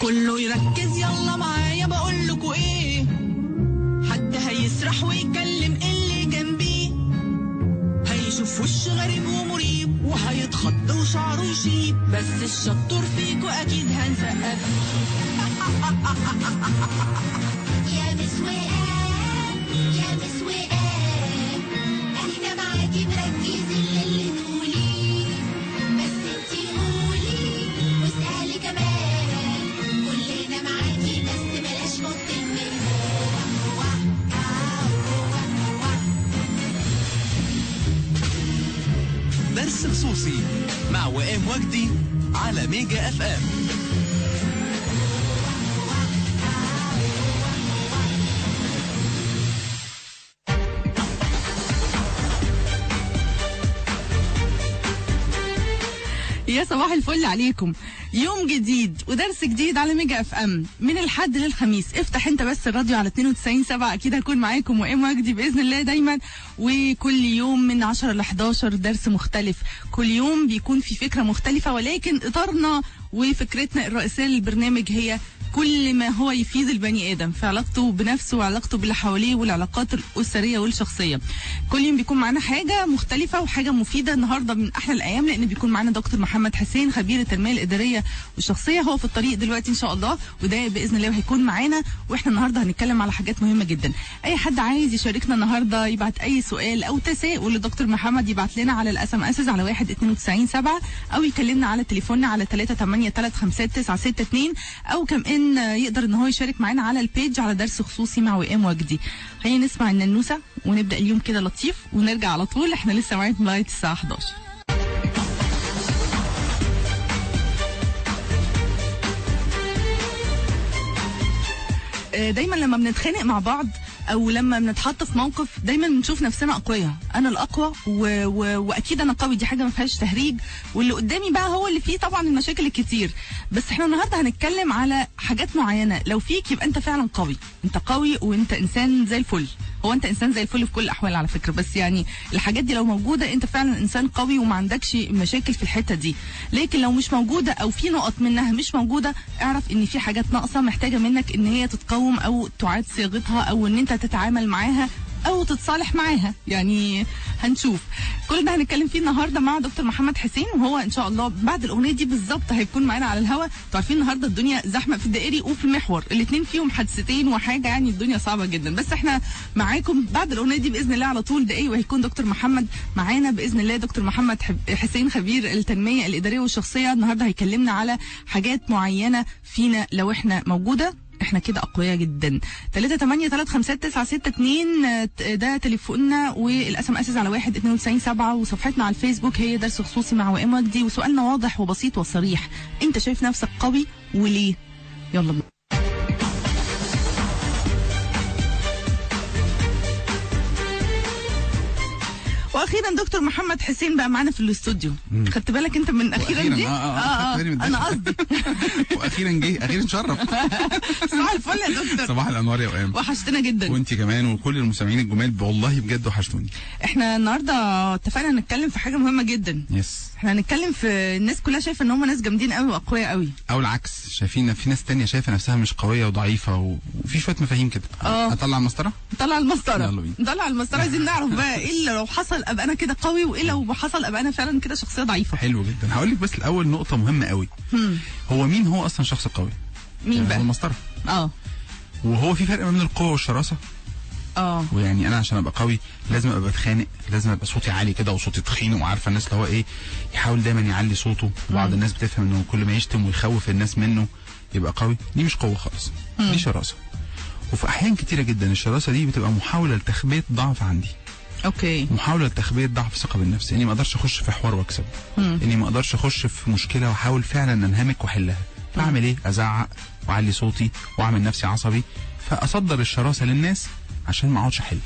كله يركز يلا معايا بقول لكم ايه، حد هيسرح ويكلم اللي جنبيه، هيشوف وش غريب ومريب وهيتخض وشعره يشيب، بس الشطور فيكو اكيد هنسقف. يا مس وئام يا مس وئام احنا معاكي مركزين للي تقوليه، بس انتي قولي واسألي كمان، كلنا معاكي بس بلاش نط من. درس خصوصي مع وئام وجدي على ميجا اف ام. يا صباح الفل عليكم، يوم جديد ودرس جديد على ميجا اف ام من الحد للخميس. افتح انت بس الراديو على 92.7، اكيد هكون معاكم وئام وجدي باذن الله دايما. وكل يوم من 10 ل 11 درس مختلف، كل يوم بيكون في فكرة مختلفة، ولكن اطارنا وفكرتنا الرئيسية للبرنامج هي كل ما هو يفيد البني ادم في علاقته بنفسه وعلاقته باللي حواليه والعلاقات الاسرية والشخصية. كل يوم بيكون معانا حاجة مختلفة وحاجه مفيدة. النهارده من احلى الايام لان بيكون معانا دكتور محمد حسين خبير التنمية الادارية والشخصية، هو في الطريق دلوقتي ان شاء الله وده باذن الله هيكون معانا. واحنا النهارده هنتكلم على حاجات مهمة جدا. اي حد عايز يشاركنا النهارده يبعت اي سؤال او تساؤل لدكتور محمد يبعت لنا على ال SMS على 1 92 7، او يكلمنا على تليفوننا على 3 8 3 5 9 6 2، او كمان يقدر ان هو يشارك معانا على ال page على درس خصوصي مع وئام وجدي. خلينا نسمع الننوسه ونبدا اليوم كده لطيف ونرجع على طول، احنا لسه معاكم لغاية الساعة 11. دايما لما بنتخانق مع بعض او لما بنتحط في موقف دايما بنشوف نفسنا اقوياء، انا الاقوى واكيد انا قوي، دي حاجة ما فيهاش تهريج، واللي قدامي بقى هو اللي فيه طبعا المشاكل الكتير. بس احنا النهارده هنتكلم على حاجات معينة لو فيك يبقى انت فعلا قوي، انت قوي وانت انسان زي الفل. هو انت انسان زي الفل في كل الاحوال على فكرة، بس يعني الحاجات دي لو موجودة انت فعلا انسان قوي وما عندكش مشاكل في الحتة دي. لكن لو مش موجودة او في نقط منها مش موجودة، اعرف ان في حاجات ناقصه محتاجه منك ان هي تتقوم او تعاد صياغتها او ان انت تتعامل معاها او تتصالح معاها. يعني هنشوف كل ده هنتكلم فيه النهارده مع دكتور محمد حسين، وهو ان شاء الله بعد الاغنية دي بالظبط هيكون معانا على الهوا. انتوا عارفين النهارده الدنيا زحمة في الدائري وفي المحور، الاثنين فيهم حادثتين وحاجه، يعني الدنيا صعبة جدا. بس احنا معاكم بعد الاغنية دي باذن الله على طول دقايق وهيكون دكتور محمد معانا باذن الله. دكتور محمد حسين خبير التنمية الادارية والشخصية، النهارده هيكلمنا على حاجات معينة فينا لو احنا موجودة احنا كده اقوياء جدا. 3 8 3 5 9 6 2 ده تليفوننا، وال SMS على 1 92 7، وصفحتنا على الفيسبوك هي درس خصوصي مع وئام وجدي. وسؤالنا واضح وبسيط وصريح، انت شايف نفسك قوي وليه؟ يلا بينا. واخيرا دكتور محمد حسين بقى معانا في الاستوديو. خدت بالك انت من اخيرا دي؟ انا قصدي واخيرا جه، اخيرا شرف. صباح الفل يا دكتور. صباح الانوار يا وئام، وحشتنا جدا، وانت كمان وكل المستمعين الجمال، والله بجد وحشتوني. احنا النهارده اتفقنا نتكلم في حاجة مهمة جدا. yes، احنا هنتكلم في الناس كلها شايفه ان هم ناس جامدين قوي واقوياء قوي، او العكس شايفين في ناس تانية شايفه نفسها مش قوية وضعيفه، وفي شوية مفاهيم كده. اطلع المسطره؟ نطلع المسطره، نطلع المسطره. عايزين نعرف بقى ايه اللي لو حصل ابقى انا كده قوي، وايه لو حصل ابقى انا فعلا كده شخصية ضعيفة. حلو جدا. هقول لك بس الاول نقطة مهمة قوي. هو مين هو اصلا شخص قوي؟ مين بقى؟ هو المسطره. وهو في فرق ما بين القوة والشراسه. ويعني انا عشان ابقى قوي لازم ابقى بتخانق، لازم ابقى صوتي عالي كده وصوتي تخين، وعارفه الناس اللي هو ايه، يحاول دايما يعلي صوته. وبعض الناس بتفهم انه كل ما يشتم ويخوف الناس منه يبقى قوي. دي مش قوة خالص، دي شراسة. وفي احيان كتيرة جدا الشراسه دي بتبقى محاولة لتخبيه ضعف عندي. okay. محاولة لتخبيه ضعف ثقة بالنفس، اني ما اقدرش اخش في حوار واكسب، اني ما اقدرش اخش في مشكلة واحاول فعلا انهمك واحلها. فاعمل ايه؟ ازعق واعلي صوتي واعمل نفسي عصبي، فاصدر الشراسه للناس عشان ما اقعدش احل.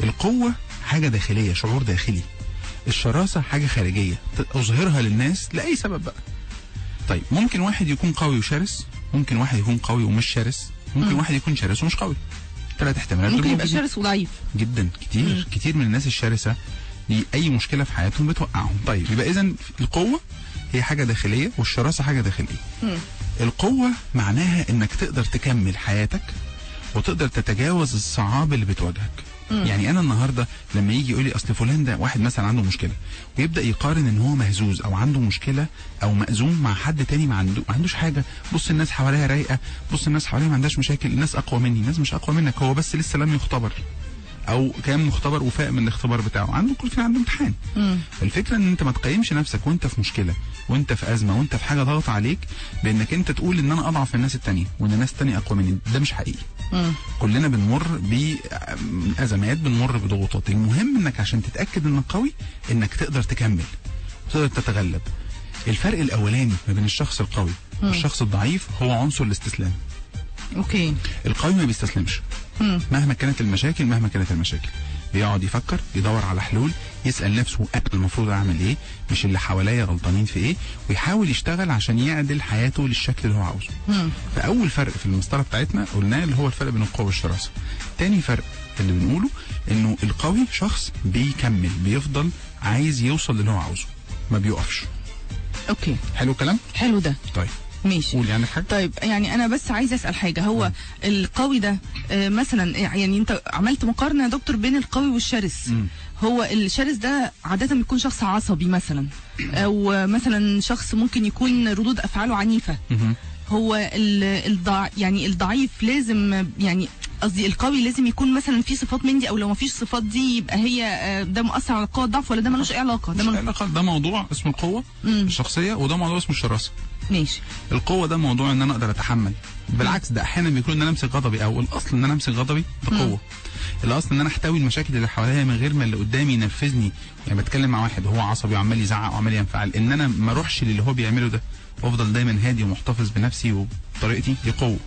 القوة حاجة داخلية، شعور داخلي. الشراسه حاجة خارجية اظهرها للناس لاي سبب بقى. طيب ممكن واحد يكون قوي وشرس، ممكن واحد يكون قوي ومش شرس، ممكن واحد يكون شرس ومش قوي. ثلاث احتمالات. ممكن يبقى شرس وضعيف جدا. كتير كتير من الناس الشرسة دي اي مشكلة في حياتهم بتوقعهم. طيب يبقى اذا القوة هي حاجة داخلية والشراسه حاجة داخلية. القوة معناها انك تقدر تكمل حياتك وتقدر تتجاوز الصعاب اللي بتواجهك. يعني انا النهارده لما يجي يقول لي اصل فلان ده، واحد مثلا عنده مشكلة ويبدا يقارن ان هو مهزوز او عنده مشكلة او مأزوم مع حد تاني ما عندوش حاجة، بص الناس حواليها رايقة، بص الناس حواليها ما عندهاش مشاكل، الناس اقوى مني، الناس مش اقوى منك، هو بس لسه لم يختبر او كان مختبر وفاق من الاختبار بتاعه، عنده كل فين عنده امتحان. الفكرة ان انت ما تقيمش نفسك وانت في مشكلة وانت في ازمة وانت في حاجة ضغط عليك بانك انت تقول ان انا اضعف من الناس التانية وان الناس التانية اقوى مني، ده مش حقيقي. كلنا بنمر بازمات، بنمر بضغوطات. المهم انك عشان تتاكد انك قوي انك تقدر تكمل وتقدر تتغلب. الفرق الاولاني ما بين الشخص القوي والشخص الضعيف هو عنصر الاستسلام. okay. القوي ما بيستسلمش مهما كانت المشاكل، مهما كانت المشاكل بيقعد يفكر، يدور على حلول، يسأل نفسه أنا المفروض أعمل إيه، مش اللي حواليا غلطانين في إيه، ويحاول يشتغل عشان يعدل حياته للشكل اللي هو عاوزه. فأول فرق في المسطرة بتاعتنا قلناه اللي هو الفرق بين القوة والشراسة. تاني فرق اللي بنقوله إنه القوي شخص بيكمل، بيفضل عايز يوصل للي هو عاوزه، ما بيقفش. okay. حلو الكلام؟ حلو ده. طيب ماشي. قول يعني حاجة. طيب يعني أنا بس عايزة أسأل حاجة، هو القوي ده مثلا، يعني أنت عملت مقارنة يا دكتور بين القوي والشرس. هو الشرس ده عادة بيكون شخص عصبي مثلا، أو مثلا شخص ممكن يكون ردود أفعاله عنيفة. هو يعني الضعيف لازم، يعني قصدي القوي لازم يكون مثلا في صفات من دي، او لو ما فيش صفات دي يبقى هي ده مؤثر على القوة الضعف، ولا ده ملوش اي علاقة؟ ده ملوش علاقة، ده موضوع اسمه القوة الشخصية، وده موضوع اسمه الشراسه. ماشي. القوة ده موضوع ان انا اقدر اتحمل، بالعكس ده احيانا بيكون ان انا امسك غضبي، او الاصل ان انا امسك غضبي بقوة. الاصل ان انا احتوي المشاكل اللي حواليا من غير ما اللي قدامي ينرفزني. يعني بتكلم مع واحد وهو عصبي وعمال يزعق وعمال ينفعل، ان انا ما اروحش للي هو بيعمله ده، وافضل دايما هادي ومحتفظ بنفسي وبطريقتي، دي قوة.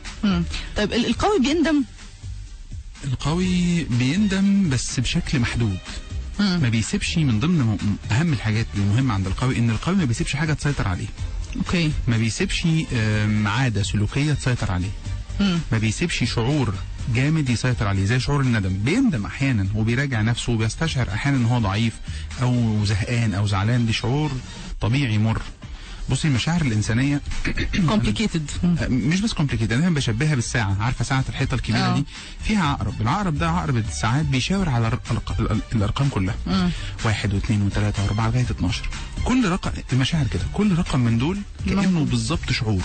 طيب القوي بيندم؟ القوي بيندم بس بشكل محدود. ما بيسيبش. من ضمن اهم الحاجات المهمة عند القوي ان القوي ما بيسيبش حاجة تسيطر عليه. okay. ما بيسيبش عادة سلوكية تسيطر عليه. ما بيسيبش شعور جامد يسيطر عليه زي شعور الندم. بيندم احيانا وبيراجع نفسه وبيستشعر احيانا ان هو ضعيف او زهقان او زعلان، دي شعور طبيعي مر. بصي المشاعر الانسانية complicated. مش بس complicated، انا بشبهها بالساعة، عارفه ساعة الحيطة الكبيرة دي فيها عقرب، العقرب ده عقرب الساعات بيشاور على الارقام كلها، 1 و2 و3 و4 لغاية 12. كل رقم المشاعر كده، كل رقم من دول كانه بالظبط شعور.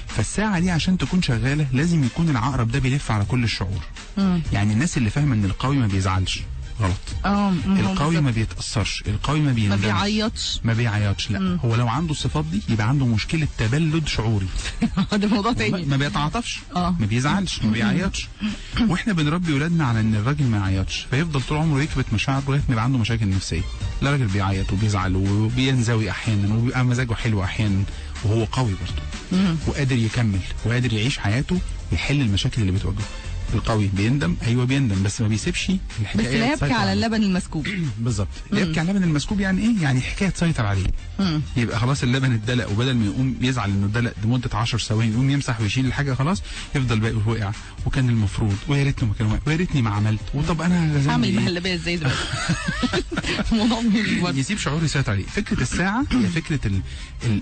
فالساعة دي عشان تكون شغالة لازم يكون العقرب ده بيلف على كل الشعور. يعني الناس اللي فاهمه ان القوي ما بيزعلش غلط. القوي ما بيتأثرش، القوي ما بيندمش، ما بيعيطش، لا. هو لو عنده الصفات دي يبقى عنده مشكلة تبلد شعوري. ده موضوع تاني. ما بيتعاطفش، ما بيزعلش، ما بيعيطش. واحنا بنربي ولادنا على ان الراجل ما يعيطش، فيفضل طول عمره يكبت مشاعره لغاية ما يبقى عنده مشاكل نفسية. لا، راجل بيعيط وبيزعل وبينزوي احيانا وبيبقى مزاجه حلو احيانا، وهو قوي برضه وقادر يكمل وقادر يعيش حياته ويحل المشاكل اللي بتواجهه. القوي بيندم، ايوه بيندم، بس ما بيسيبش الحكاية. بس لا يبكي على اللبن المسكوب. بالظبط، لا يبكي على اللبن المسكوب. يعني ايه؟ يعني حكاية تسيطر عليه. يبقى خلاص اللبن اتدلق، وبدل ما يقوم يزعل انه اتدلق لمدة 10 ثواني يقوم يمسح ويشيل الحاجة، خلاص يفضل باقي وقع، وكان المفروض، ويا ريتني ما كان واقع، ويا ريتني ما عملت، وطب انا هعمل مهلبية ازاي دلوقتي؟ الموضوع مهم. يسيب شعور يسيطر عليه. فكرة الساعة هي فكرة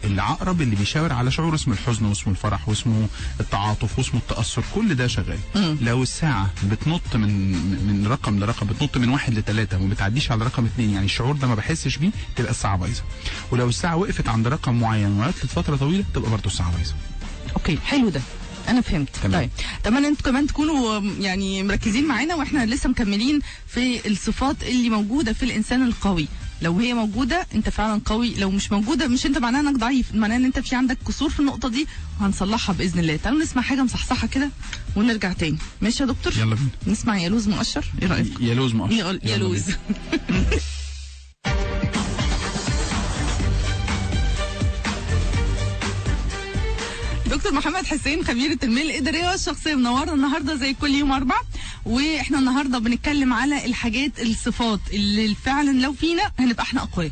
العقرب اللي بيشاور على شعور اسمه الحزن واسمه الفرح واسمه التعاطف واسمه التاثر، كل ده شغال. لو الساعة بتنط من رقم لرقم، بتنط من 1 ل3 وما بتعديش على رقم 2، يعني الشعور ده ما بحسش بيه، تبقى الساعة بايظة. ولو الساعة وقفت عند رقم معين وعطلت فترة طويلة، تبقى برضه الساعة بايظة. okay، حلو ده، أنا فهمت. تمام. طيب أتمنى أنتوا كمان تكونوا يعني مركزين معانا، وإحنا لسه مكملين في الصفات اللي موجودة في الإنسان القوي. لو هي موجودة انت فعلا قوي، لو مش موجودة مش انت معناها انك ضعيف، معناها ان انت في عندك قصور في النقطة دي وهنصلحها بإذن الله. تعالوا نسمع حاجة مصحصحة كده ونرجع تاني. ماشي يا دكتور؟ يلا بينا نسمع يا لوز مؤشر. ايه رأيك؟ يا لوز مؤشر. يا لوز. دكتور محمد حسين خبير التنمية الإدارية والشخصية منورنا النهارده زي كل يوم أربع، واحنا النهارده بنتكلم على الحاجات الصفات اللي فعلا لو فينا هنبقى احنا أقوياء.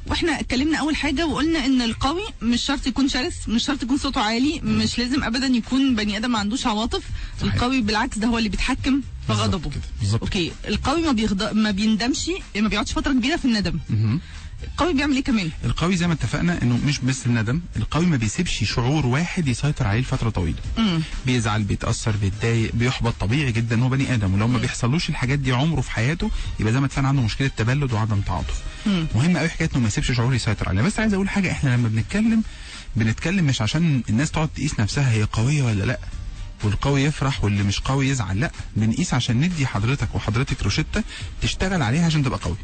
واحنا اتكلمنا أول حاجة وقلنا إن القوي مش شرط يكون شرس، مش شرط يكون صوته عالي، مش لازم أبدا يكون بني آدم ما عندوش عواطف. صحيح. القوي بالعكس ده هو اللي بيتحكم في غضبه. بالظبط. okay، القوي ما بيندمش، ما بيقعدش فترة كبيرة في الندم. القوي بيعمل ايه كمان؟ القوي زي ما اتفقنا انه مش بس الندم، القوي ما بيسيبش شعور واحد يسيطر عليه لفترة طويلة. بيزعل، بيتاثر، بيتضايق، بيحبط، طبيعي جدا، هو بني ادم، ولو ما بيحصلوش الحاجات دي عمره في حياته يبقى زي ما اتفقنا عنده مشكلة تبلد وعدم تعاطف. مهم قوي حكاية انه ما يسيبش شعور يسيطر عليه. بس عايز اقول حاجة، احنا لما بنتكلم مش عشان الناس تقعد تقيس نفسها هي قوية ولا لا، والقوي يفرح واللي مش قوي يزعل، لا، بنقيس عشان ندي حضرتك وحضرتك روشتة تشتغل عليها عشان تبقى قوي.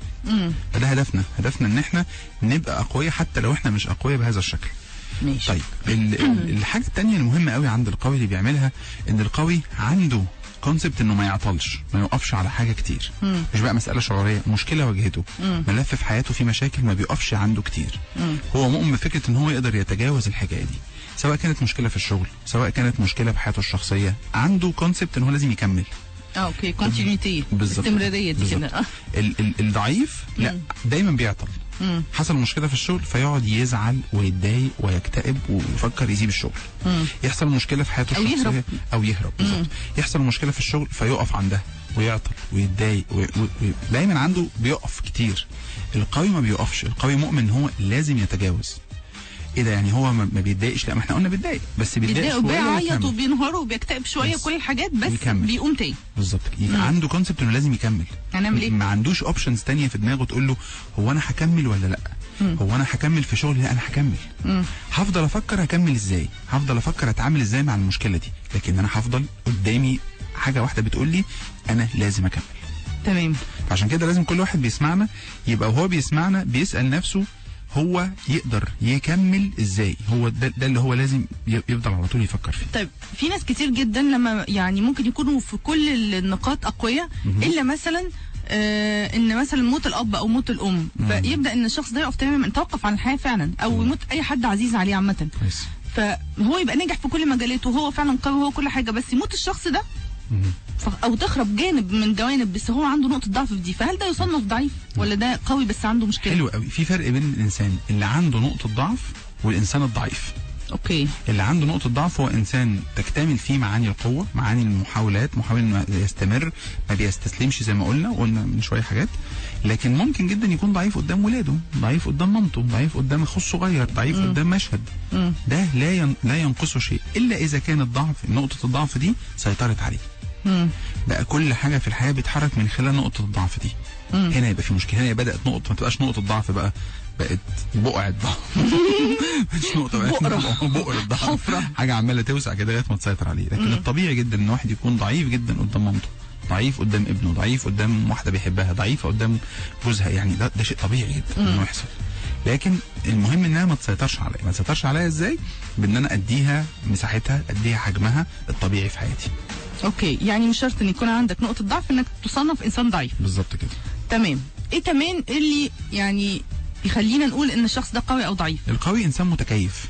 فده هدفنا، هدفنا ان احنا نبقى اقوياء حتى لو احنا مش اقوياء بهذا الشكل. ماشي. طيب الحاجة الثانية المهمة قوي عند القوي اللي بيعملها، ان القوي عنده concept انه ما يعطلش، ما يوقفش على حاجة كتير. مش بقى مسالة شعوريه، مشكلة واجهته، ملف في حياته فيه مشاكل ما بيقفش عنده كتير. هو مؤمن بفكره ان هو يقدر يتجاوز الحكاية دي، سواء كانت مشكلة في الشغل، سواء كانت مشكلة في حياته الشخصية، عنده concept ان هو لازم يكمل. okay، continuity، استمرارية دي كده. الضعيف لا، دايما بيعطل. حصل مشكلة في الشغل فيقعد يزعل ويتضايق ويكتئب ويفكر يسيب الشغل. يحصل مشكلة في حياته الشخصية او يهرب. بالظبط. يحصل مشكلة في الشغل فيقف عندها ويعطل ويتضايق دايما عنده بيقف كتير. القوي ما بيقفش، القوي مؤمن ان هو لازم يتجاوز. ايه ده يعني هو ما بيتضايقش؟ لا، ما احنا قلنا بيتضايق، بس بيتضايق شوية، وبيعيط وبينهار وبيكتئب شوية، كل الحاجات، بس يكمل. بيقوم تاني. بالظبط، عنده concept انه لازم يكمل. هنعمل ايه؟ ما عندوش options تانية في دماغه تقول له هو انا هكمل ولا لا؟ هو انا هكمل في شغلي؟ لا، انا هكمل. هفضل افكر هكمل ازاي، هفضل افكر اتعامل ازاي مع المشكلة دي، لكن انا هفضل قدامي حاجة واحدة بتقول لي انا لازم اكمل. تمام. عشان كده لازم كل واحد بيسمعنا يبقى وهو بيسمعنا بيسأل نفسه هو يقدر يكمل ازاي. هو ده اللي هو لازم يفضل على طول يفكر فيه. طيب في ناس كتير جدا لما يعني ممكن يكونوا في كل النقاط اقوياء، الا مثلا ان مثلا موت الاب او موت الام، فيبدا ان الشخص ده يقف تماما، يتوقف عن الحياة فعلا، او يموت اي حد عزيز عليه عامة. فهو يبقى ناجح في كل مجالاته وهو فعلا قوي وهو كل حاجة، بس يموت الشخص ده او تخرب جانب من جوانب، بس هو عنده نقطة ضعف في دي، فهل ده يصنف ضعيف ولا ده قوي بس عنده مشكلة؟ حلو قوي. في فرق بين الانسان اللي عنده نقطة ضعف والانسان الضعيف. okay. اللي عنده نقطة ضعف هو انسان تكتمل فيه معاني القوة، معاني المحاولات، محاول انه يستمر، ما بيستسلمش زي ما قلنا من شوية حاجات. لكن ممكن جدا يكون ضعيف قدام ولاده، ضعيف قدام مامته، ضعيف قدام اخوه الصغير، ضعيف قدام مشهد. ده لا ينقصه شيء الا اذا كان الضعف، نقطة الضعف دي سيطرت عليه. بقى كل حاجة في الحياة بيتحرك من خلال نقطة الضعف دي. هنا يبقى في مشكلة، هنا بدات نقطة، ما تبقاش نقطة ضعف بقى، بقت بقعة ضعف. مش نقطة، بقت بقعة ضعف، حاجة عماله توسع كده لغاية ما تسيطر عليه. لكن الطبيعي جدا ان واحد يكون ضعيف جدا قدام مامته، ضعيف قدام ابنه، ضعيف قدام واحدة بيحبها، ضعيفة قدام جوزها، يعني ده شيء طبيعي جدا انه يحصل. لكن المهم انها ما تسيطرش عليا. ما تسيطرش عليا ازاي؟ بان انا اديها مساحتها، اديها حجمها الطبيعي في حياتي. okay، يعني مش شرط ان يكون عندك نقطة ضعف انك تصنف انسان ضعيف. بالظبط كده. تمام. ايه كمان اللي يعني يخلينا نقول ان الشخص ده قوي او ضعيف؟ القوي انسان متكيف.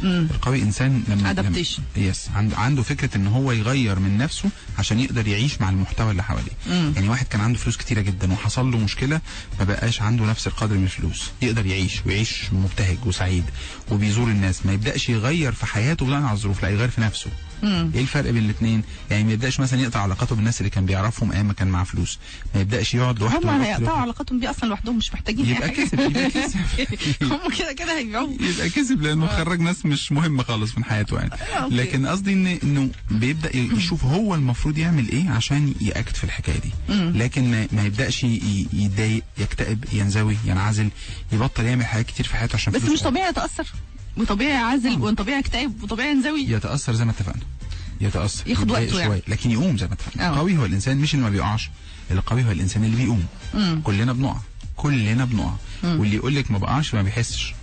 القوي انسان لما adaptation. yes، عنده فكرة ان هو يغير من نفسه عشان يقدر يعيش مع المحتوى اللي حواليه. يعني واحد كان عنده فلوس كتيرة جدا وحصل له مشكلة، ما بقاش عنده نفس القدر من الفلوس، يقدر يعيش ويعيش مبتهج وسعيد وبيزور الناس، ما يبداش يغير في حياته بناء على الظروف، لا يغير في نفسه. ايه الفرق بين الاثنين؟ يعني ما يبداش مثلا يقطع علاقاته بالناس اللي كان بيعرفهم ايام ما كان معاه فلوس، ما يبداش يقعد لوحده. هم هيقطعوا علاقاتهم بيه اصلا لوحدهم، مش محتاجين يبقى كسب، يبقى كسب. هم كده كده هيبيعوه، يبقى كسب لانه خرج ناس مش مهمة خالص من حياته يعني. لكن قصدي انه بيبدا يشوف هو المفروض يعمل ايه عشان يأكت في الحكاية دي. لكن ما يبداش يتضايق، يكتئب، ينزوي، ينعزل، يبطل يعمل حاجات كتير في حياته عشان بس مش طبيعي يتاثر، وطبيعي يعزل، وطبيعي يكتئب، وطبيعي ينزوي. يتاثر زي ما اتفقنا، يتاثر، ياخد وقته يعني، لكن يقوم زي ما اتفقنا. القوي هو الانسان مش اللي ما بيقعش، القوي هو الانسان اللي بيقوم. كلنا بنقع، كلنا بنقع. واللي يقول لك ما بقعش ما بيحسش.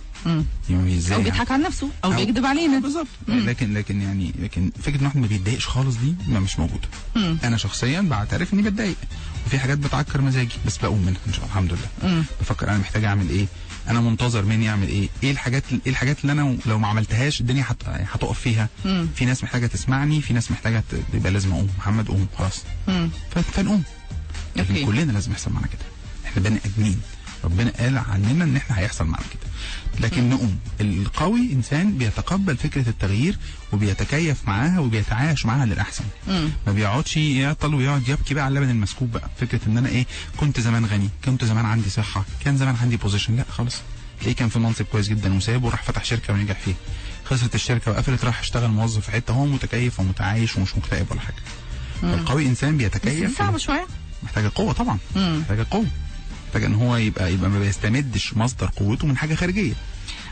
يعني ازاي؟ او بيضحك على نفسه، او بيكذب علينا. بالظبط. لكن يعني، لكن فكرة ان واحد ما بيتضايقش خالص دي ما مش موجودة. انا شخصيا بعترف اني بتضايق، وفي حاجات بتعكر مزاجي، بس بقوم منها ان شاء الله الحمد لله. بفكر انا محتاج اعمل ايه، انا منتظر مني اعمل ايه، ايه الحاجات اللي انا لو ما عملتهاش الدنيا هتقف فيها. في ناس محتاجه تسمعني، في ناس محتاجه، يبقى لازم اقوم. محمد قوم خلاص. فنقوم. لكن كلنا لازم يحصل معانا كده، احنا بني ادمين. ربنا قال عننا ان احنا هيحصل معانا كده، لكن نقوم. القوي انسان بيتقبل فكرة التغيير وبيتكيف معاها وبيتعايش معاها للاحسن. ما بيقعدش يعطل ويقعد يبكي بقى على اللبن المسكوب بقى، فكرة ان انا ايه، كنت زمان غني، كنت زمان عندي صحة، كان زمان عندي position، لا خالص. تلاقيه كان في منصب كويس جدا وسابه وراح فتح شركة ونجح فيها، خسرت الشركة وقفلت، راح اشتغل موظف في حتة، هو متكيف ومتعايش ومش مكتئب ولا حاجة. القوي انسان بيتكيف. صعبة شوية، محتاجه قوة طبعا، محتاجه قوة، محتاج ان هو يبقى ما بيستمدش مصدر قوته من حاجة خارجية.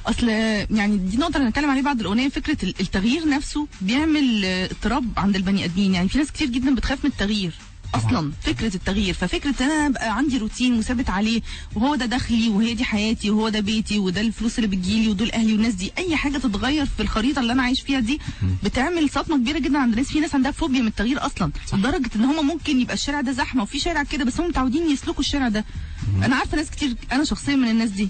اصل يعني دي نقطة اللي هنتكلم عليها بعد الاغنية، فكرة التغيير نفسه بيعمل اضطراب عند البني ادمين. يعني في ناس كتير جدا بتخاف من التغيير اصلا، فكرة التغيير. ففكره ان انا ابقى عندي روتين وثابت عليه، وهو ده دخلي وهي دي حياتي وهو ده بيتي وده الفلوس اللي بتجيلي ودول اهلي والناس دي، اي حاجة تتغير في الخريطة اللي انا عايش فيها دي بتعمل صدمة كبيرة جدا عند الناس. في ناس عندها فوبيا من التغيير اصلا، لدرجة ان هم ممكن يبقى الشارع ده زحمة وفي شارع كده، بس هم متعودين يسلكوا الشارع ده. انا عارفه ناس كتير، انا شخصيا من الناس دي.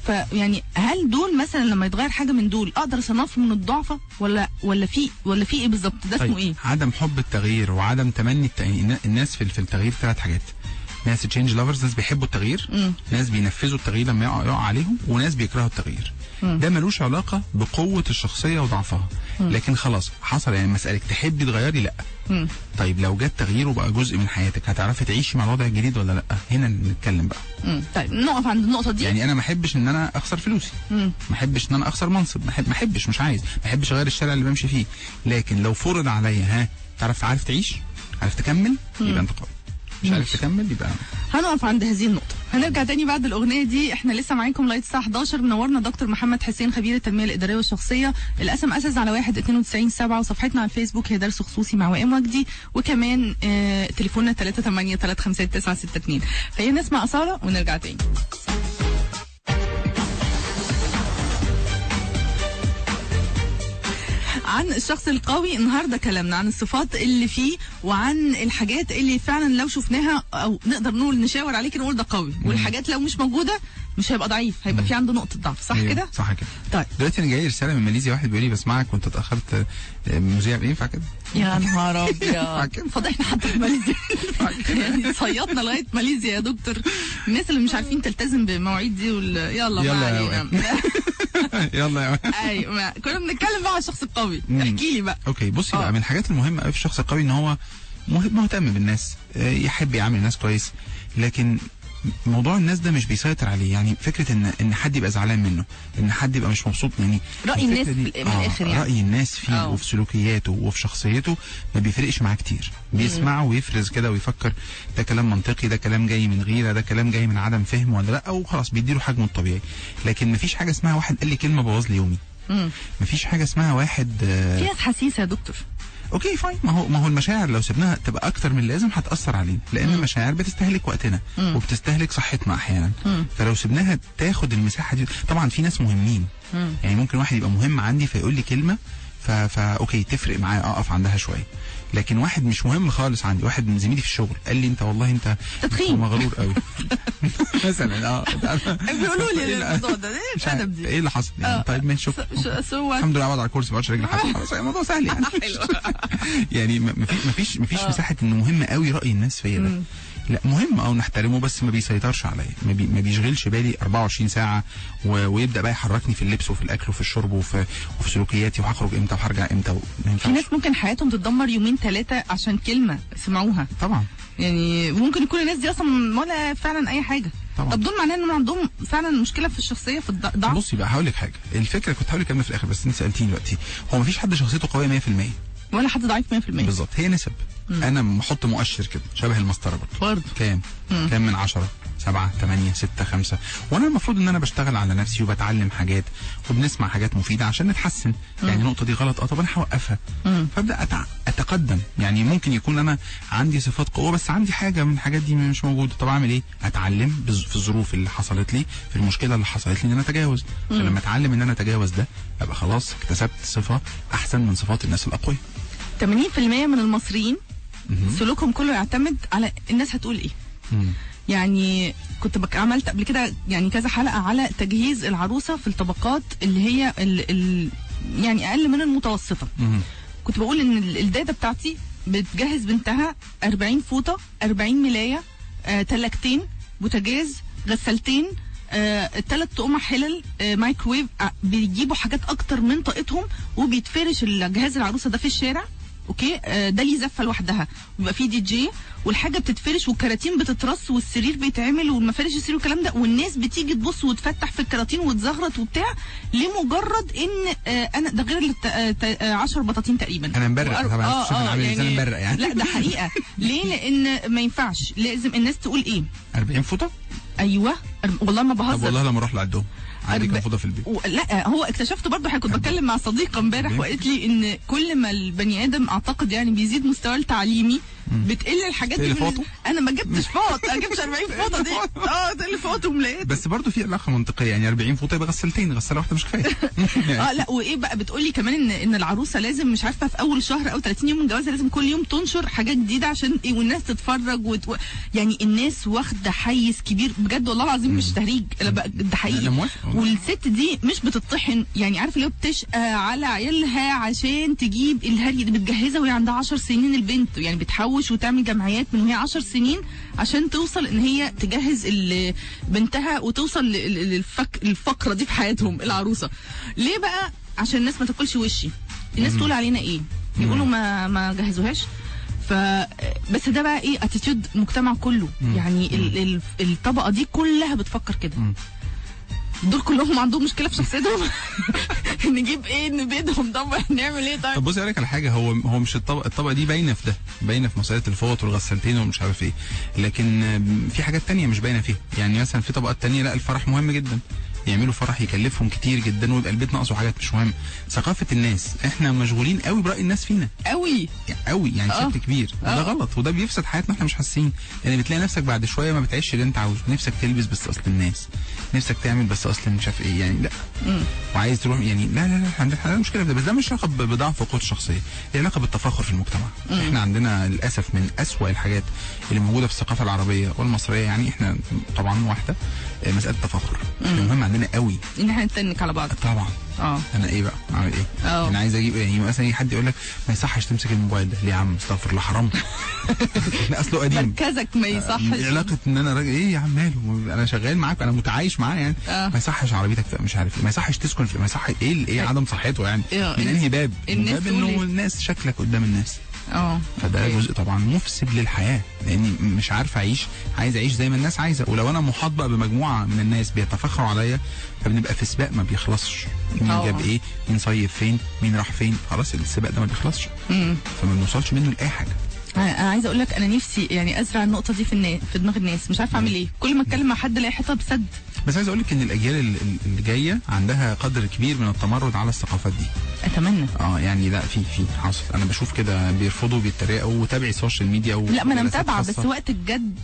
فيعني هل دول مثلا لما يتغير حاجة من دول اقدر اصنفهم من الضعفه ولا في ايه بالظبط؟ ده اسمه ايه؟ عدم حب التغيير وعدم تمني الناس في التغيير ثلاث حاجات: ناس change lovers، ناس بيحبوا التغيير، ناس بينفذوا التغيير لما يقع عليهم، وناس بيكرهوا التغيير. ده ملوش علاقة بقوة الشخصية وضعفها، لكن خلاص حصل. يعني مسالة تحبي تغيري، لا. طيب لو جت تغيير وبقى جزء من حياتك، هتعرفي تعيشي مع الوضع الجديد ولا لا؟ هنا نتكلم بقى. طيب نقف عند النقطة دي. يعني انا ما احبش ان انا اخسر فلوسي، ما احبش ان انا اخسر منصب، ما احبش، مش عايز، ما احبش اغير الشارع اللي بمشي فيه. لكن لو فرض عليا، ها تعرف، عارف تعيش، عارف تكمل، يبقى انت قوي. مش عارف تكمل، يبقى هنقف عند هذه النقطة. هنرجع تاني بعد الأغنية دي. احنا لسه معاكم لغاية الساعة 11. منورنا دكتور محمد حسين، خبير التنمية الإدارية والشخصية. ال SMS على 1-92-7، وصفحتنا على الفيسبوك هي درس خصوصي مع وئام وجدي، وكمان تليفوننا 3835962. خلينا نسمع أصالة ونرجع تاني. عن الشخص القوي النهارده كلامنا عن الصفات اللي فيه وعن الحاجات اللي فعلا لو شفناها او نقدر نقول نشاور عليك نقول ده قوي، والحاجات لو مش موجودة مش هيبقى ضعيف، هيبقى في عنده نقطة ضعف. صح كده؟ صح كده. طيب دلوقتي انا جاي رسالة من ماليزيا، واحد بيقول لي بسمعك وانت اتاخرت، مذيع ينفع كده؟ يا نهار ابيض، فضحنا حتى في ماليزيا. يعني صيطنا لغاية ماليزيا يا دكتور. الناس اللي مش عارفين تلتزم بمواعيد دي يلا ما علينا. يلا يا ايوه، كنا بنتكلم بقى على الشخص القوي. احكي لي بقى. okay بصي بقى، من الحاجات المهمة قوي في الشخص القوي ان هو مهتم بالناس، يحب يعامل الناس كويس، لكن موضوع الناس ده مش بيسيطر عليه. يعني فكرة ان حد يبقى زعلان منه، ان حد يبقى مش مبسوط، يعني راي الناس من الاخر، يعني راي الناس فيه وفي سلوكياته وفي شخصيته ما بيفرقش معاه كتير. بيسمعه ويفرز كده ويفكر ده كلام منطقي، ده كلام جاي من غيره، ده كلام جاي من عدم فهم ولا لا، وخلاص بيديله حجمه الطبيعي. لكن مفيش حاجة اسمها واحد قال لي كلمة بوظ لي يومي. مفيش حاجة اسمها واحد في ناس حسيسه يا دكتور. okay fine، ما هو المشاعر لو سبناها تبقى اكتر من اللازم هتاثر علينا، لان المشاعر بتستهلك وقتنا وبتستهلك صحتنا احيانا. فلو سبناها تاخد المساحة دي، طبعا في ناس مهمين، يعني ممكن واحد يبقى مهم عندي فيقول لي كلمة فا okay تفرق معايا، اقف عندها شوية. لكن واحد مش مهم خالص عندي، واحد من زميلي في الشغل قال لي انت والله انت تدخين مغرور قوي مثلا، بيقولوا لي الموضوع ده ايه الادب دي، ايه اللي حصل يعني؟ طيب ماشي، شوف الحمد لله قعد على الكرسي ما اقعدش رجلي حصل، خلاص الموضوع سهل يعني. يعني مفيش مساحة انه مهم قوي راي الناس فيا ده، لا مهم او نحترمه، بس ما بيسيطرش عليا، ما بيشغلش بالي 24 ساعة ويبدا بقى يحركني في اللبس وفي الاكل وفي الشرب وفي سلوكياتي، وهخرج امتى وهرجع امتى. في ناس ممكن حياتهم تتدمر يومين ثلاثة عشان كلمة سمعوها. طبعا يعني ممكن يكون الناس دي اصلا ولا فعلا اي حاجة. طبعا. طب دول معناه ان عندهم فعلا مشكلة في الشخصية، في الضعف. بصي بقى هقول لك حاجة، الفكرة كنت هقول لك في الاخر بس انت سالتيني دلوقتي، هو ما فيش حد شخصيته قوية 100% ولا حد ضعيف 100%. بالظبط، هي نسب. انا بحط مؤشر كده شبه المسطره برضه، كام من 10، 7 8 6 5، وانا المفروض ان انا بشتغل على نفسي وبتعلم حاجات وبنسمع حاجات مفيدة عشان نتحسن. يعني النقطة دي غلط، طب انا هوقفها، فابدا اتقدم. يعني ممكن يكون انا عندي صفات قوة بس عندي حاجة من الحاجات دي مش موجودة، طب اعمل ايه؟ اتعلم في الظروف اللي حصلت لي، في المشكلة اللي حصلت لي، ان انا اتجاوز. فلما اتعلم ان انا اتجاوز ده، ابقى خلاص اكتسبت صفة احسن من صفات الناس الاقوياء. 80% من المصريين سلوكهم كله يعتمد على الناس هتقول ايه. يعني كنت عملت قبل كده يعني كذا حلقة على تجهيز العروسة في الطبقات اللي هي يعني اقل من المتوسطة. كنت بقول ان الداده بتاعتي بتجهز بنتها 40 فوطه، 40 ملايه، تلاجتين، بوتاجاز، غسالتين، 3 تقمع حلل، مايكرويف، بيجيبوا حاجات اكتر من طاقتهم، وبيتفرش الجهاز العروسة ده في الشارع. okay، ده ليه زفه لوحدها، ويبقى فيه دي جي، والحاجة بتتفرش والكراتين بتترص والسرير بيتعمل والمفارش السرير والكلام ده، والناس بتيجي تبص وتفتح في الكراتين وتزغرط وبتاع، لمجرد ان انا ده غير 10 بطاطين تقريبا. انا مبرق طبعا، شوف انا عامل ازاي، انا مبرق يعني. لا ده حقيقة. ليه؟ لان ما ينفعش، لازم الناس تقول ايه. 40 فوطه؟ ايوه والله ما بهزر. طب والله لما اروح لعندهم عندي كام فوطه في البيت. لا هو اكتشفت برضه، انا كنت بتكلم مع صديقه امبارح وقالت لي ان كل ما البني ادم اعتقد يعني بيزيد مستواه التعليمي بتقل الحاجات دي. انا ما جبتش فوط، ما جبتش 40 فوطه دي. تقل فوط وملايات. بس برضه في علاقة منطقية يعني، 40 فوطه يبقى غسالتين، غسالة واحدة مش كفاية. لا وايه بقى، بتقولي كمان ان العروسة لازم مش عارفه في اول شهر او 30 يوم من جوازها لازم كل يوم تنشر حاجات جديدة عشان ايه، والناس تتفرج يعني الناس واخده حيز كبير بجد والله العظيم، مش تهريج، ده حقيقي. والست دي مش بتطحن يعني، عارفه اللي هو بتشقى على عيالها عشان تجيب الهري دي، بتجهزها وهي عندها 10 سنين البنت، يعني بتحوش وتعمل جمعيات من وهي 10 سنين عشان توصل ان هي تجهز بنتها وتوصل للفقرة دي في حياتهم العروسة. ليه بقى؟ عشان الناس ما تاكلش وشي، الناس تقول علينا ايه، يقولوا ما جهزوهاش. ف بس ده بقى ايه، attitude المجتمع كله يعني، الطبقة دي كلها بتفكر كده. دول كلهم عندهم مشكلة في شخصيتهم. نجيب ايه، نبيدهم، طب نعمل ايه؟ طيب طب بصي اقول لك على حاجة، هو مش الطبقة دي باينة في ده، باينة في مسالة الفوط والغسالتين ومش عارف ايه، لكن في حاجات تانية مش باينة فيها. يعني مثلا في طبقات تانية لا، الفرح مهم جدا، يعملوا فرح يكلفهم كتير جدا ويبقى البيت ناقصه حاجات مش مهمة. ثقافة الناس، احنا مشغولين قوي براي الناس فينا قوي قوي يعني بشكل كبير، وده غلط، وده بيفسد حياتنا احنا مش حاسين. لان يعني بتلاقي نفسك بعد شوية ما بتعيش اللي انت عاوزه، نفسك تلبس بس اصل الناس، نفسك تعمل بس اصل مش عارف ايه، يعني لا وعايز تروح يعني لا لا لا، عندنا مشكلة في ده. بس ده مش علاقة بضعف قوة الشخصية، دي علاقة بالتفاخر في المجتمع. احنا عندنا للاسف من اسوأ الحاجات اللي موجودة في الثقافة العربية والمصريه، يعني احنا طبعا واحدة، مسالة التفاخر المهم عندنا قوي، ان احنا نتنك على بعض طبعا. انا ايه بقى اعمل ايه؟ انا عايز اجيب يعني مثلا حد يقول لك ما يصحش تمسك الموبايل ده، ليه يا عم؟ استغفر الله حرام. لا اصله قديم، مركزك ما يصحش. علاقة ان انا راجل ايه يا عم ماله، انا شغال معاك، انا متعايش معاه يعني. ما يصحش عربيتك مش عارف ايه، ما يصحش تسكن في، ما يصح ايه عدم صحته يعني، من انهي باب؟ من باب انه الناس شكلك قدام الناس. فده جزء طبعا مفسد للحياة، لاني مش عارف اعيش، عايز اعيش زي ما الناس عايزه، ولو انا محاط بقى بمجموعه من الناس بيتفاخروا عليا، فبنبقى في سباق ما بيخلصش، مين جاب ايه، مين صيف فين، مين راح فين، خلاص السباق ده ما بيخلصش، فما بنوصلش منه لاي حاجة. انا عايزه اقول لك انا نفسي يعني ازرع النقطة دي في دماغ الناس، مش عارفه اعمل ايه، كل ما اتكلم مع حد الاقي حيطة بسد. بس عايز اقول لك ان الاجيال اللي جاية عندها قدر كبير من التمرد على الثقافات دي. اتمنى. يعني لا في حاصل، انا بشوف كده بيرفضوا بيتريقوا، وتابعي ال social media لا ما انا متابعه، بس وقت الجد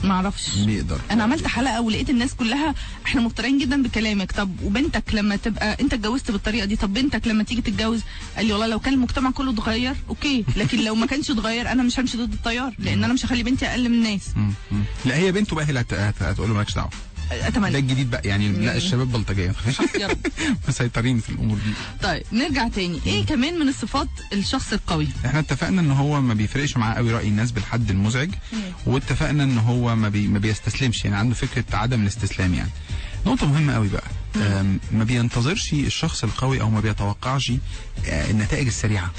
ما اعرفش بيقدر. انا عملت حلقة ولقيت الناس كلها احنا مقتنعين جدا بكلامك، طب وبنتك لما تبقى انت اتجوزت بالطريقة دي، طب بنتك لما تيجي تتجوز؟ قال لي والله لو كان المجتمع كله اتغير okay، لكن لو ما كانش اتغير انا مش همشي ضد التيار، لان انا مش هخلي بنتي اقل من الناس. لا هي بنته بقى هي اللي هتقول له مالكش دعوه. اتمنى ده الجديد بقى يعني. لا الشباب بلطجيه مسيطرين في الامور دي. طيب نرجع تاني، ايه كمان من الصفات الشخص القوي؟ احنا اتفقنا ان هو ما بيفرقش معاه قوي راي الناس بالحد المزعج، واتفقنا ان هو ما بيستسلمش، يعني عنده فكرة عدم الاستسلام. يعني نقطة مهمة قوي بقى، ما بينتظرش الشخص القوي او ما بيتوقعش النتائج السريعة.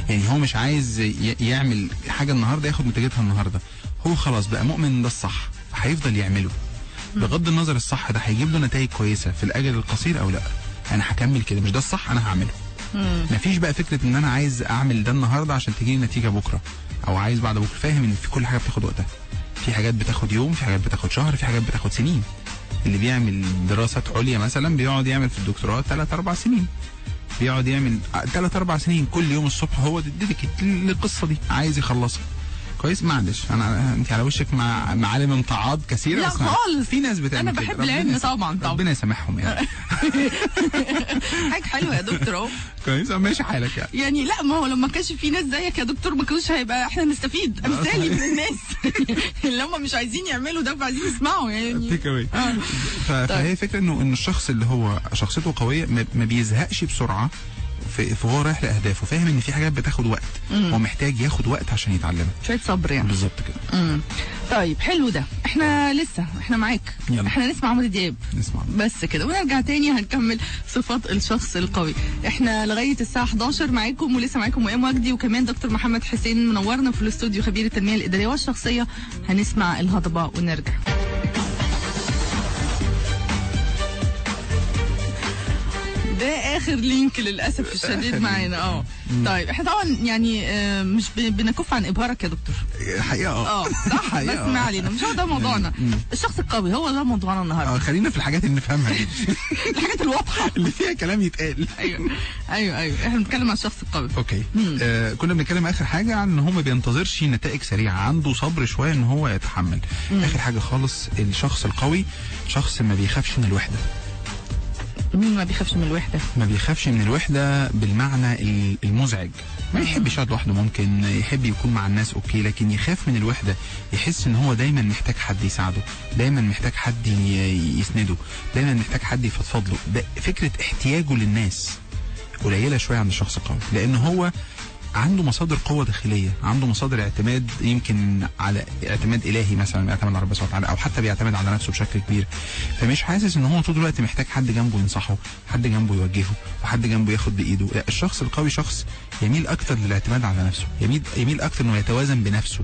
يعني هو مش عايز يعمل حاجة النهارده ياخد نتيجتها النهارده، هو خلاص بقى مؤمن ده الصح فهيفضل يعمله بغض النظر الصح ده هيجيب له نتائج كويسة في الاجل القصير او لا، انا هكمل كده، مش ده الصح انا هعمله. مفيش بقى فكرة ان انا عايز اعمل ده النهارده عشان تجيلي نتيجة بكره او عايز بعد بكره. فاهم ان في كل حاجة بتاخد وقتها، في حاجات بتاخد يوم، في حاجات بتاخد شهر، في حاجات بتاخد سنين. اللي بيعمل دراسات عليا مثلا بيقعد يعمل في الدكتوراه 3-4 سنين، بيقعد يعمل 3-4 سنين كل يوم الصبح هو ديديكيت للقصة دي، عايز يخلصها كويس. معلش انا انت على وشك مع معالم امتعاض كثيرة. لا خالص، في ناس بتعمل انا بحب العلم طبعا طبعا، ربنا يسامحهم يعني. حاجة حلوة يا دكتور اهو. كويس ماشي حالك يعني. يعني لا ما هو لو ما كانش في ناس زيك يا دكتور ما كانوش هيبقى احنا نستفيد امثالي من الناس اللي هم مش عايزين يعملوا ده وعايزين يسمعوا يعني. take away. فهي فكرة انه ان الشخص اللي هو شخصيته قوية ما بيزهقش بسرعة في وهو رايح لاهدافه، فاهم ان في حاجات بتاخد وقت، هو محتاج ياخد وقت عشان يتعلمها، شوية صبر يعني. بالظبط كده. طيب حلو ده، احنا لسه احنا معاك. يلا. احنا نسمع عمرو دياب، نسمع بس كده ونرجع تاني هنكمل صفات الشخص القوي. احنا لغاية الساعة 11 معاكم، ولسه معاكم وئام وجدي وكمان دكتور محمد حسين منورنا في الاستوديو، خبير التنمية الادارية والشخصية. هنسمع الهضبه ونرجع. ده اخر link للاسف الشديد معانا. طيب احنا طبعا يعني مش بنكف عن ابهارك يا دكتور حقيقة. صح، بس ما علينا، مش هو ده موضوعنا. الشخص القوي هو ده موضوعنا النهارده. خلينا في الحاجات اللي نفهمها دي، الحاجات الواضحة اللي فيها كلام يتقال. ايوه ايوه ايوه، احنا بنتكلم عن الشخص القوي. okay. كنا بنتكلم اخر حاجة عن ان هو ما بينتظرش نتائج سريعة، عنده صبر شوية ان هو يتحمل. اخر حاجة خالص، الشخص القوي شخص ما بيخافش من الوحدة. مين ما بيخافش من الوحدة؟ ما بيخافش من الوحدة بالمعنى المزعج، ما يحبش يقعد لوحده، ممكن يحب يكون مع الناس okay، لكن يخاف من الوحدة، يحس ان هو دايما محتاج حد يساعده، دايما محتاج حد يسنده، دايما محتاج حد يفضفض له. ده فكرة احتياجه للناس قليلة شوية عند الشخص القوي، لان هو عنده مصادر قوة داخلية، عنده مصادر اعتماد، يمكن على اعتماد إلهي مثلا، بيعتمد على ربنا سبحانه وتعالى، أو حتى بيعتمد على نفسه بشكل كبير. فمش حاسس إن هو طول الوقت محتاج حد جنبه ينصحه، حد جنبه يوجهه، وحد جنبه ياخد بإيده. لا، الشخص القوي شخص يميل أكتر للاعتماد على نفسه، يميل أكتر إنه يتوازن بنفسه.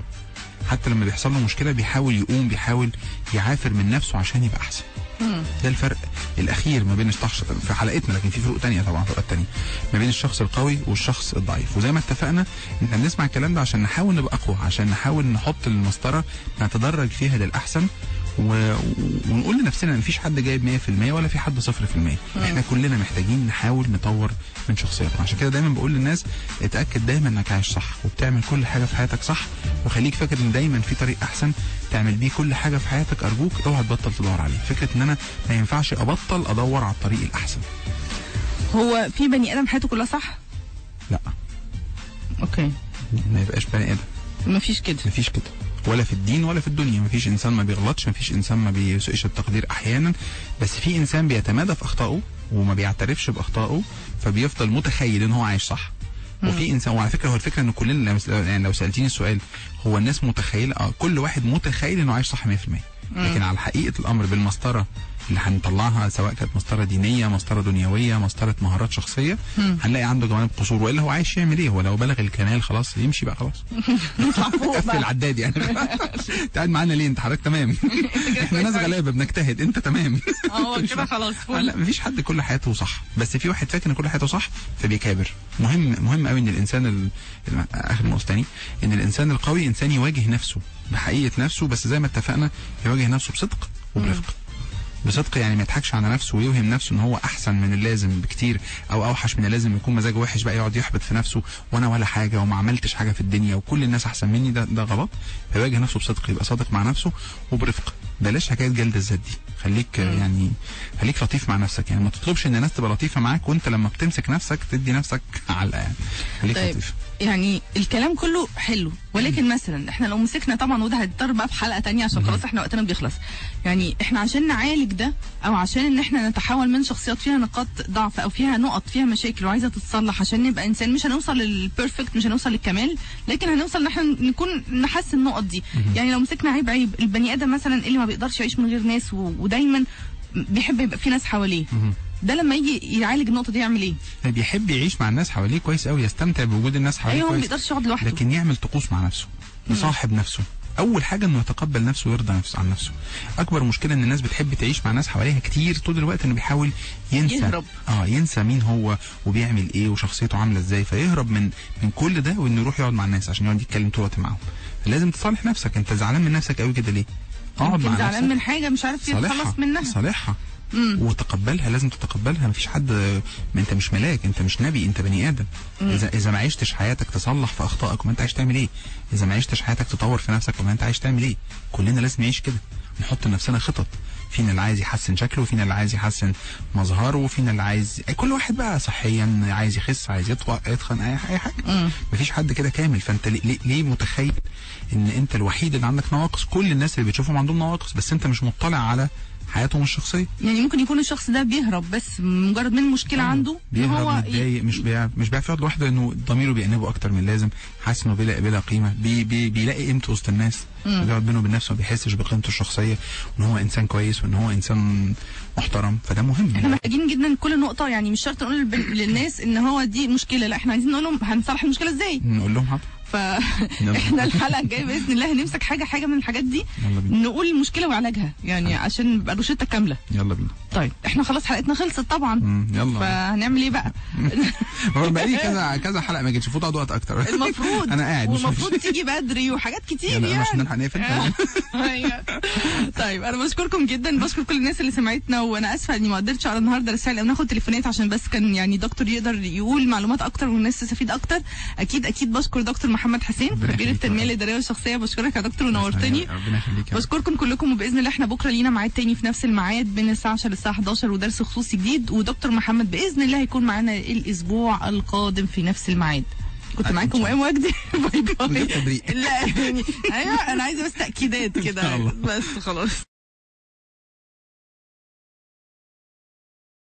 حتى لما بيحصل له مشكلة بيحاول يقوم، بيحاول يعافر من نفسه عشان يبقى أحسن. ده الفرق الأخير ما بين الشخص في حلقتنا، لكن في فروق تانية طبعا، فروقات تانية ما بين الشخص القوي والشخص الضعيف. وزي ما اتفقنا ان احنا بنسمع الكلام ده عشان نحاول نبقى أقوى، عشان نحاول نحط المسطرة نتدرج فيها للأحسن، ونقول لنفسنا ان مفيش حد جايب 100% ولا في حد 0%. احنا كلنا محتاجين نحاول نطور من شخصيتنا. عشان كده دايما بقول للناس اتاكد دايما انك عايش صح وبتعمل كل حاجة في حياتك صح، وخليك فاكر ان دايما في طريق احسن تعمل بيه كل حاجة في حياتك. ارجوك اوعى تبطل تدور عليه. فكرة ان انا ما ينفعش ابطل ادور على الطريق الاحسن. هو في بني ادم حياته كلها صح؟ لا. okay. ما يبقاش بني ادم. مفيش كده. مفيش كده، ولا في الدين ولا في الدنيا. مفيش انسان ما بيغلطش، مفيش انسان ما بيسوقش التقدير احيانا، بس في انسان بيتمادى في اخطائه وما بيعترفش باخطائه، فبيفضل متخيل ان هو عايش صح. وفي انسان، وعلى فكرة هو الفكرة ان كلنا يعني لو سالتيني السؤال هو الناس متخيله، كل واحد متخيل انه عايش صح 100%، لكن على حقيقة الامر بالمسطره اللي هنطلعها، سواء كانت مسطرة دينية، مسطرة دنيوية، مسطرة مهارات شخصية، هنلاقي عنده جوانب قصور. والا هو عايش يعمل ايه؟ هو لو بلغ الكمال خلاص يمشي بقى، خلاص نطلع فوق قفل العداد يعني. انت قاعد معانا ليه؟ انت حضرتك تمام، احنا ناس غلابة بنجتهد، انت تمام. هو كده خلاص فل. لا، مفيش حد كل حياته صح، بس في واحد فاكر ان كل حياته صح فبيكابر. مهم قوي ان الانسان اخر نقطة ثاني، ان الانسان القوي انسان يواجه نفسه بحقيقة نفسه، بس زي ما اتفقنا يواجه نفسه بصدق وبرفق. بصدق يعني ما يضحكش على نفسه ويوهم نفسه ان هو احسن من اللازم بكتير او اوحش من اللازم، يكون مزاجه وحش بقى يقعد يحبط في نفسه وانا ولا حاجة وما عملتش حاجة في الدنيا وكل الناس احسن مني. ده غلط. فيواجه نفسه بصدق، يبقى صادق مع نفسه وبرفق. بلاش حكاية جلد الذات دي، خليك يعني خليك لطيف مع نفسك، يعني ما تطلبش ان الناس تبقى لطيفة معاك وانت لما بتمسك نفسك تدي نفسك علقه يعني. خليك طيب. لطيف. يعني الكلام كله حلو، ولكن مثلا احنا لو مسكنا طبعا، وده هيضطر بقى في حلقة تانية عشان خلاص احنا وقتنا بيخلص. يعني احنا عشان نعالج ده، او عشان ان احنا نتحول من شخصيات فيها نقاط ضعف او فيها نقط فيها مشاكل وعايزه تتصلح عشان نبقى انسان، مش هنوصل لل perfect، مش هنوصل للكمال، لكن هنوصل ان احنا نكون نحسن النقط دي. يعني لو مسكنا عيب البني ادم مثلا اللي ما بيقدرش يعيش من غير ناس ودايما بيحب يبقى في ناس حواليه، ده لما يجي يعالج النقطة دي يعمل ايه؟ بيحب يعيش مع الناس حواليه كويس قوي، يستمتع بوجود الناس حواليه. ايوه، كويس، ما بيقدرش يقعد لوحده، لكن يعمل طقوس مع نفسه، يصاحب نفسه. اول حاجة انه يتقبل نفسه ويرضى نفسه عن نفسه. اكبر مشكلة ان الناس بتحب تعيش مع ناس حواليها كتير طول الوقت، انه بيحاول ينسى، يهرب. ينسى مين هو وبيعمل ايه وشخصيته عامله ازاي، فيهرب من كل ده وانه يروح يقعد مع الناس عشان يقعد يتكلم طول الوقت معاهم. لازم تصالح نفسك. انت زعلان من نفسك قوي كده ليه؟ اقعد مع نفسك. زعلان من حاجة مش عارف يتخلص منها، صالحها وتقبلها. لازم تتقبلها. مفيش حد، ما انت مش ملاك، انت مش نبي، انت بني ادم. اذا ما عشتش حياتك تصلح في اخطائك، وما انت عايش تعمل ايه؟ اذا ما عشتش حياتك تطور في نفسك، وما انت عايش تعمل ايه؟ كلنا لازم نعيش كده، نحط لنفسنا خطط. فينا اللي عايز يحسن شكله، وفينا اللي عايز يحسن مظهره، وفينا اللي عايز، كل واحد بقى صحيا عايز يخس، عايز يتخن، اي حاجة. مفيش حد كده كامل. فانت ليه متخيل ان انت الوحيد اللي عندك نواقص؟ كل الناس اللي بتشوفهم عندهم نواقص، بس انت مش مطلع على حياتهم الشخصية. يعني ممكن يكون الشخص ده بيهرب بس مجرد من مشكلة عنده، بيهرب، هو متضايق، مش بيعرف يقعد لوحده، انه ضميره بيأنبه اكتر من اللازم، حاسس انه بلا قيمة، بيلاقي قيمته وسط الناس، بيقعد بينه وبين نفسه ما بيحسش بقيمته الشخصية، وان هو انسان كويس وان هو انسان محترم. فده مهم. احنا محتاجين جدا كل نقطة، يعني مش شرط نقول للناس ان هو دي مشكلة، لا احنا عايزين نقول لهم هنصلح المشكلة ازاي، نقول لهم حاضر. فاحنا الحلقة الجاية باذن الله هنمسك حاجة من الحاجات دي، نقول المشكلة وعلاجها، يعني عشان يبقى روشته كاملة. يلا بينا. طيب احنا خلاص حلقتنا خلصت طبعا. يلا. فهنعمل ايه بقى؟ بقالي كذا حلقة ما جيتش، المفروض اقعد وقت اكتر. المفروض انا قاعد، والمفروض تيجي بدري وحاجات كتير يعني عشان نلحق نقفل. طيب انا بشكركم جدا، بشكر كل الناس اللي سمعتنا، وانا اسفه اني ما قدرتش على النهارده رسائل او ناخد تليفونات، عشان بس كان يعني دكتور يقدر يقول معلومات اكتر والناس تستفيد اكتر. اكيد اكيد بشكر دكتور محمد حسين خبير التنمية الادارية والشخصية، بشكرك يا دكتور ونورتني. ربنا يخليك. بشكركم كلكم، وباذن الله احنا بكره لينا ميعاد تاني في نفس الميعاد من الساعة 10 للساعة 11، ودرس خصوصي جديد، ودكتور محمد باذن الله هيكون معانا الاسبوع القادم في نفس الميعاد. كنت معاكم وئام وجدي. bye bye. لا يعني ايوه انا عايزه بس تاكيدات كده بس خلاص.